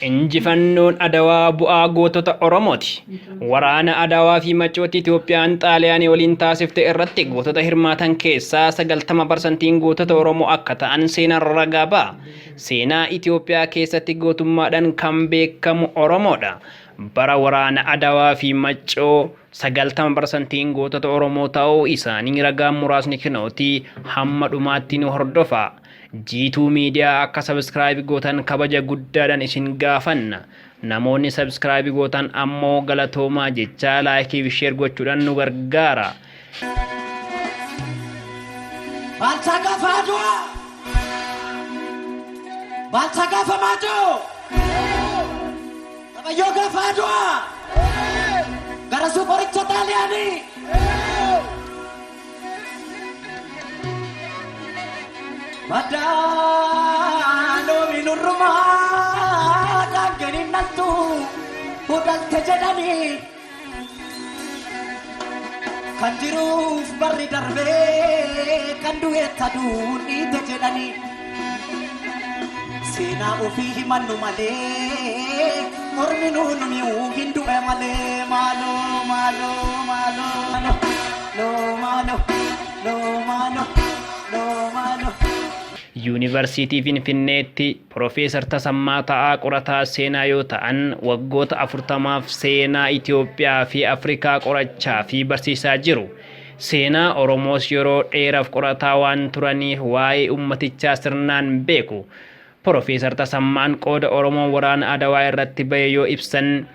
Injifannoon Adawaa bu'aa gootota Oromooti. Waraana Adawaa fi Maccootti Itoophiyaan Xaaliyaanii waliin taasifte irratti gootota hirmaatan keessaa 90 parsantiin gootota Oromoo akka ta'an seenaan ragaa ba'a. Seenaa Itoophiyaa keessatti gootummaadhaan kan beekamu Oromoodha. Bara waraana Adawaa fi Maccoo 90 parsantiin gootota Oromoo ta'uu isaanii ragaan muraasni kinooti. Hamma dhumaatti nu hordofaa. Jiituu Miidiyaa akka subscribe gootan kabaja guddaadhaan isin gaafanna. Namoonni subscribe gootan ammoo galatoomaa jechaa like fi share gochuudhaan nu gargaara. Baalchaa gaafa Adwaa! Baalchaa gaafa Maajoo! Gabayyoo gaafa Adwaa! Garasuu qoricha Xaaliyaanii! Madaan oomi nurrumaa daangeen hin dhaltu hudhalte jedhanii kan jiruuf barri darbee kan du'eetta aduun dhiite jedhanii seenaa ofii himannu malee ormi nuun mi'uu hin du'e malee maaloo maaloo maaloo maaloo loo maaloo loo maaloo loo maaloo. Yuunivarsiitii Finfinneetti Pirofeesar Tasammaa Ta'aa qorataa seenaa yoo ta'an, waggoota 40f seenaa Itoophiyaa fi Afrikaa qorachaa fi barsiisaa jiru. Seenaa Oromoos yeroo dheeraaf qorataa waan turaniif waa'ee ummatichaa sirnaan beeku. Pirofeesar Tasammaan qooda Oromoon waraana Adawaa irratti bahe yoo ibsan,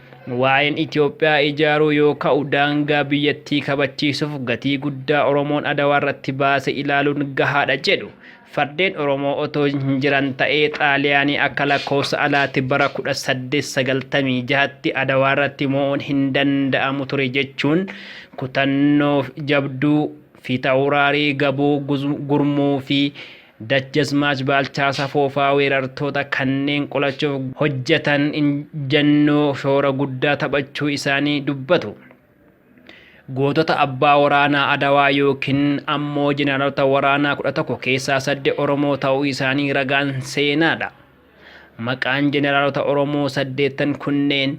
waa'een Itoophiyaa ijaaruu yoo ka'u daangaa biyyattii kabachiisuuf gatii guddaa Oromoon Adawaarratti baase ilaaluun gahaadha jedhu. Fardeen Oromoo otoo hin jiran ta'ee Xaaliyaanii akka lakkoofsa alaatti bara 1896tti Adawaarratti mo'uun hin danda'amu ture jechuun kutannoo jabduu Fiitawuraarii Gabuu Gurmuu fi Dachjazmaach Baalchaa Safoofaa weerartoota kanneen qolachuuf hojjetan injannoo shoora guddaa taphachuu isaanii dubbatu. Gootota abbaa waraanaa Adawaa yookiin ammoo jeneraalota waraanaa 11 keessaa sadde Oromoo ta'uu isaanii ragaan seenaadha. Maqaan jeneraalota Oromoo saddeettan kunneen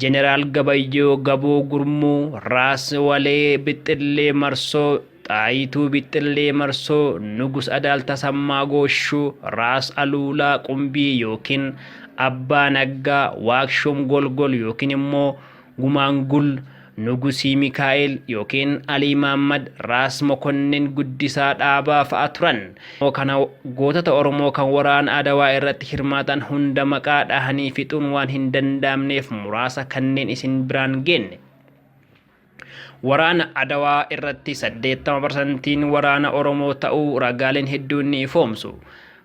Jeneraal Gabayyoo Gaboo Gurmuu, Raas Walee Bixxillee Marsoo, Xaayituu Bixxillee Marsoo, Nugus Adaal Tasammaa Gooshuu, Raas Aluulaa Qumbii yookiin Abbaa Naggaa, Waaqshuum Golgol yookiin immoo Gumaangul, Nugusii Mikaa'el ykn Alii Maammad, Raas Mokonnin Guddisaa Dhaabaa fa'a turan. Kana gootota Oromoo kan waraana Adawaa irratti hirmaatan hunda maqaa dhahanii fixuun waan hin danda'amneef muraasa kanneen isin biraan geenne. Waraana Adawaa irratti 80 parsantiin waraana Oromoo ta'uu ragaaleen hedduun ni ifoomsu.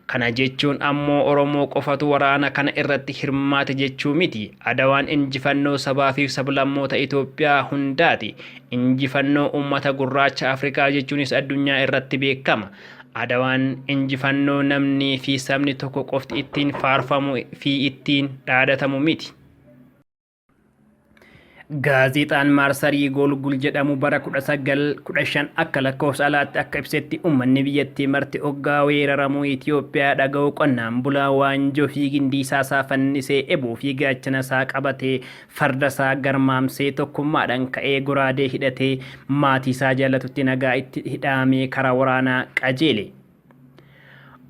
Kana jechuun ammoo Oromoo qofatu waraana kana irratti hirmaate jechuu miti. Adawaan injifannoo sabaafi sablammoota Itoophiyaa hundaati. Injifannoo ummata gurraacha Afrikaa jechuunis addunyaa irratti beekama. Adawaan injifannoo namnii fi sabni tokko qofti ittiin faarfamu fi ittiin dhaadatamu miti. Gaazexaan Maarsarii Goolgul jedhamu bara 1915 akka lakkoofsa alaatti akka ibsetti uummanni biyyattii marti oggaa weeraramuu Itoophiyaa dhaga'u qonnaan bulaa waanjoo fi gindiisaa isaa fannisee eboo fi gaachana isaa qabatee farda isaa garmaamsee tokkummaadhaan ka'ee goraadee hidhatee maatii isaa jaallatutti nagaa itti hidhaamee karaa waraanaa qajeele.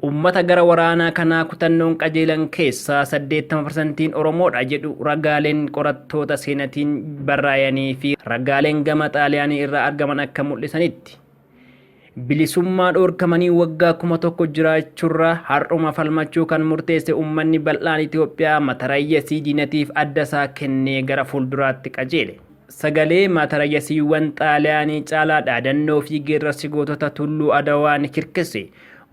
Ummata gara waraanaa kanaa kutannoon qajeelan keessaa 80 parsantiin Oromoodha jedhu ragaaleen qorattoota seenatiin barraayanii fi ragaaleen gama Xaaliyaanii irraa argaman akka mul'isanitti. Bilisummaa dhoorkamanii waggaa 1000 jiraachurra har'uma falmachuu kan murteesse ummanni bal'aan Itoophiyaa matarayyasii diinatiif adda isaa kennee gara fuulduraatti qajeele. Sagalee matarayyasiiwwan Xaaliyaanii caalaa dhaadannoo fi geerrarsi gootota Tulluu Adawaa ni kirkisse.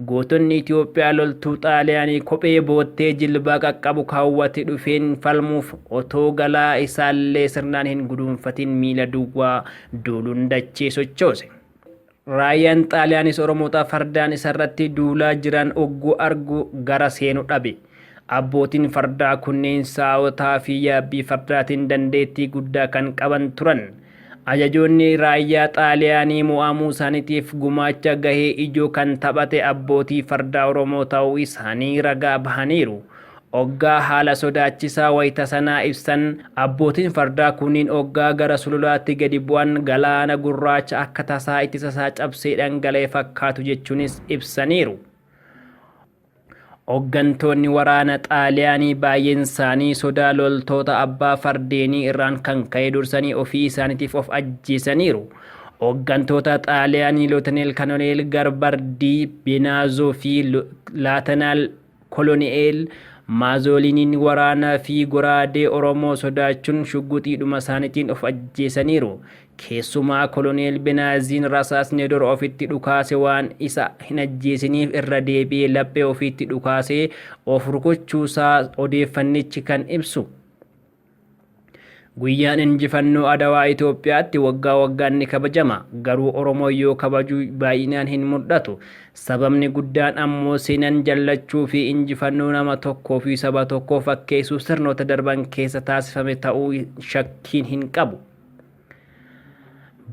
Gootonni Itoophiyaa loltuu Xaaliyaanii kophee boottee jilbaa qaqqabu kaawwate dhufeen falmuuf otoo galaa isaallee sirnaan hin guduunfatin miila duwwaa duuluun dachee sochoose. Raayyaan Xaaliyaanis Oromoota fardaan isarratti duulaa jiran ogguu argu gara seenu dhabe. Abbootiin fardaa kunneen saa'otaa fi yaabbii fardaatiin dandeettii guddaa kan qaban turan. Ajajoonni raayyaa Xaaliyaanii mo'amuu isaaniitiif gumaacha gahee ijoo kan taphate abbootii fardaa Oromoo ta'uu isaanii ragaa bahaniiru. Oggaa haala sodaachisaa wayita sanaa ibsan, abbootiin fardaa kunniin oggaa gara sululaatti gadi bu'an galaana gurraacha akka tasaa ittisasaa cabsee dhangala'e fakkaatu jechuunis ibsaniiru. Hoggantoonni waraana Xaaliyaanii baay'eensaanii sodaa loltoota abbaa fardeenii irraan kan ka'e dursanii ofii isaaniitiif of ajjeesaniiru. Hoggantoota Xaaliyaanii Looteneel Kanoneel Garbardii Benaazoo fi Laatanaal Koloni'eel Maazooliiniin waraana fi goraadee Oromoo sodaachuun shugguxiidhuma isaaniitiin of ajjeesaniiru. Keessumaa Koloneel Benaaziin rasaasni dura ofitti dhukaase waan isa hin ajjeesiniif irra deebi'ee laphee ofiitti dhukaasee of rukuchuusaa odeeffannichi kan ibsu. Guyyaan injifannoo Adawaa Itoophiyaatti waggaa waggaan ni kabajama. Garuu Oromoon yoo kabaju baay'inaan hin mul'atu. Sababni guddaan ammoo seenan jallachuu fi injifannoo nama tokkoo fi saba tokkoo fakkeessuu sirnoota darban keessa taasifame ta'uu shakkiin hin qabu.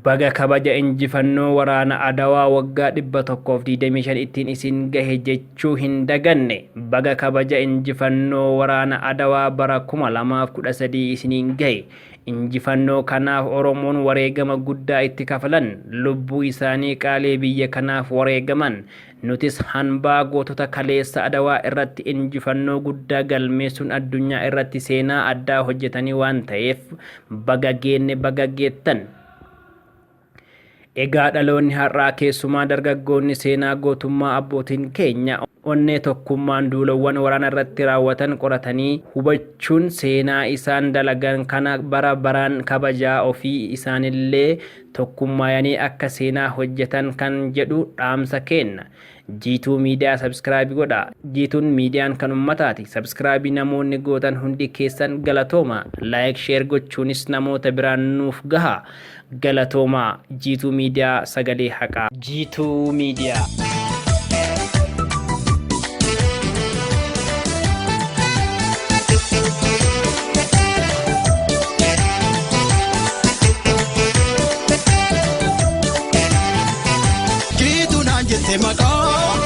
Baga kabaja injifannoo waraana Adawaa waggaa 125 ittiin isin gahe jechuu hin daganne. Baga kabaja injifannoo waraana Adawaa bara 2013 isiniin gahe. Injifannoo kanaaf Oromoon wareegama guddaa itti kafalan. Lubbuu isaanii qaalii biyya kanaaf wareegaman. Nutis hanbaa gootota kaleessa Adawaa irratti injifannoo guddaa galmeessuun addunyaa irratti seenaa addaa hojjetanii waan ta'eef baga geenne baga geettan. Egaa dhaloonni har'aa keessumaa dargaggoonni seenaa gootummaa abbootiin keenya onnee tokkummaan duulawwan waraana irratti raawwatan qoratanii hubachuun seenaa isaan dalagan kana bara baraan kabajaa ofii isaanillee tokkummaayanii akka seenaa hojjetan kan jedhu dhaamsa keenna. Jiituu Miidiyaa Subscribe godhaa. Jiituun miidiyaan kan ummataati. Subscribe namoonni gootan hundi keessan galatooma. Like share gochuunis namoota biraan nuuf gaha. Galatooma. Jiituu Miidiyaa sagalee haqaa. Jiituu Miidiyaa. Jiituu naan jette maqaa.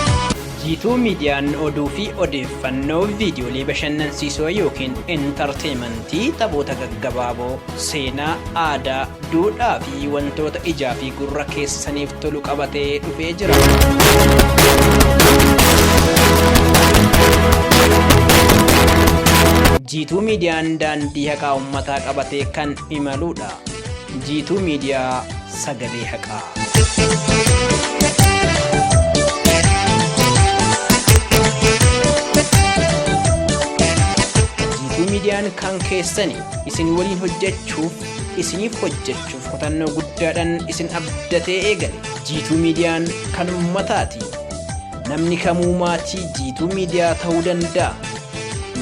Jiituu Miidiyaan oduu fi odeeffannoo viidiyoolee bashannansiisoo yookiin intarteemantii taphoota gaggabaaboo, seenaa, aadaa, duudhaa fi wantoota ijaa fi gurra keessaniif tolu qabatee dhufee jira. Jiituu Miidiyaan daandii haqaa ummataa qabatee kan imaluudha. Jiituu Miidiyaa sagalee haqaa. Jiituu Miidiyaan kan keessani isin waliin hojjechuuf isiniif hojjechuuf kutannoo guddaadhaan isin abdatee eegale. Jiituu Miidiyaan kan ummataati. Namni kamuu maatii Jiituu Miidiyaa ta'uu danda'a.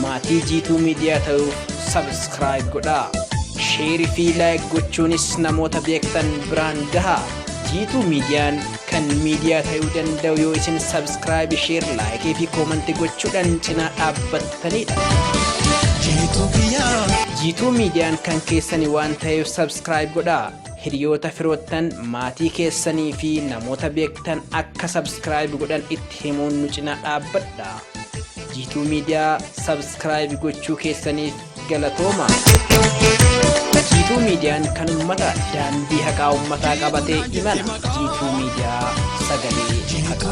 Maatii Jiituu Miidiyaa ta'uuf subscribe godhaa. Share fi like gochuunis namoota beektan biraan gahaa. Jiituu Miidiyaan kan miidiyaa ta'uu danda'u yoo isin subscribe, share, like fi comment gochuudhaan cinaa dhaabbattanidha. Jiituu kiyyaa. Jiituu Miidiyaan kan keessani waan ta'eef subscribe godhaa. Hiriyoota firoottan maatii keessanii fi namoota beektan akka subscribe godhan itti himuun nu cinaa dhaabbadha. Jiituu Miidiyaa subscribe gochuu keessaniif galatooma. Jiituu Miidiyaan kan ummataati. Daandii haqaa ummataa qabatee imala. Jiituu Miidiyaa sagalee haqaa.